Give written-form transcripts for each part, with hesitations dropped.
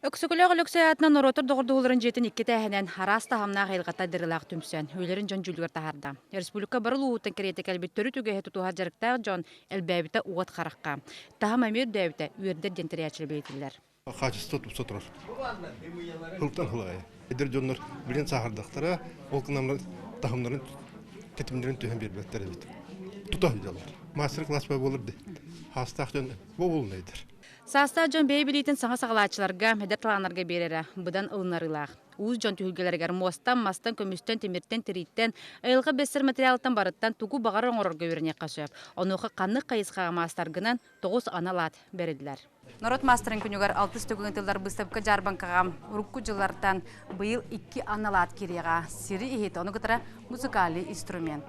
Өксөкүлээх Өлөксөй аатынан норуоттар доҕордоһууларын дьиэтин икки этээһинэн араас таһымнаах айылҕата дырылаах түмсэн, үлэлэрин дьон дьүүлүгэр таһаарда. Республика бары улууһуттан кэриэтэ кэлбит төрүт үгэһи тутуһар дьарыктаах дьон элбээбитэ уот харахха. Таһым эмиэ үрдээбитэ үөрдэр диэн тэрийээччилэр бэлиэтииллэр. Хаачыстыба тупса турар. Сылтан сыл аайы. Эдэр дьоннор билин сааһырдахтара, ол гынан таһымнарын тэтимнэрин түһэн биэрбэттэр эбит. Тута сылдьаллар. Мастер-класс буолар дии. Хаастаах дьон бу буолунайдар. Саастаах дьон бэйэ билиитин саҥа саҕалааччыларга, эдэр талааннарга биэрэрэ быдан ылынарыылаах. Уус дьон түһүлгэлэригэр муостан, мастан, көмүстэн, тимиртэн, тирииттэн, айылҕа бэссэр материалыттан барыттан тугу баҕарар оҥорорго үөрэниэххэ сөп. Онуоха ханнык хайысхаҕа маастаргынан тоҕус анал аат бэриллэр. Норуот маастарын күнүгэр алтыс төгүл ыытыллар быыстапка-дьаарбаҥкаҕа урукку дьыллартан быйыл икки анал аат киириэҕэ. Сири иһит, ону кытары музыкальный инструмент.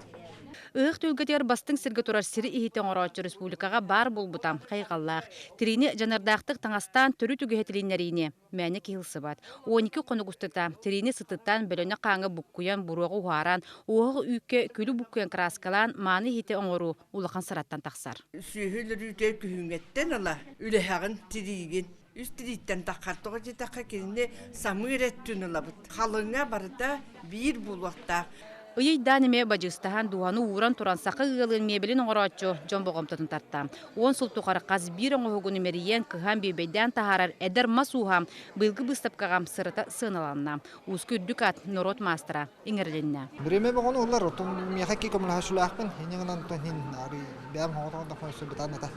Ыһыах түһүлгэтигэр бастыҥ сиргэ турар сири иһити оҥорооччу республикаҕа баар буолбута хайҕаллаах. Тириини дьаныардаахтык таҥастаан төрүт үгэһи тилиннэриини мээнэ киһи ылсыбат. 12 хонук устата тириини сытытан, бөлөнө хааҥҥа буккуйан, буруоҕа уһааран, уоһах үүккэ күлү буккуйан кырааскалаан мааны иһити оҥоруу улахан сыраттан тахсар. Сүөһү өлөрүүтэ күһүҥҥэттэн ыла үлэһэҕин, тириигин. Үс тирииттэн таххар тоҕо диэтэххэ кинини самыыр өттүн ылабыт. Халыҥа барыта биир буолуохтаах. Ыйыйдаан эмиэ бадьыыстаһан, дууһаны ууран туран саха ыалын миэбэлин оҥорооччу дьон болҕомтотун тарта. Уон сыл тухары хас биир оҥоһугун имэрийэн, кыһан, бүөбэйдээн таһаарар эдэр мас ууһа быйылгы быыстапкаҕа сырата сыаналанна. Ууска үрдүк аат норуот маастара иҥэрилиннэ. Бириэмэ боҕону ылар, оттон миэхэ ки көмөлөһөчүлээхпин, инньэ гынан хин бэйэм хоҕотоҕон да хойсубутаан этэ.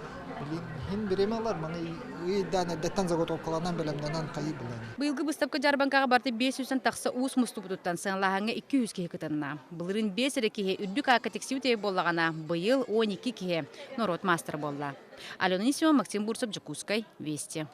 Хин бириэмэ ылар, маны ыйдаан эрдэттэн заготовкаланан бэлэмнэнэн хайыы булан. Быйылгы быыстапка дьаарбаҥкаҕа барыта 500 тахса уус мустубутуттан сыаналааһыҥҥа 200 киһи кытынна. Былырыын 5 эрэ киһи үрдүк аакка тиксибит эбит буоллаҕына, быйыл 12 киһи норуот маастара буолла. Алена Анисимова, Максим Бурцев, Дьокуускай, Вести.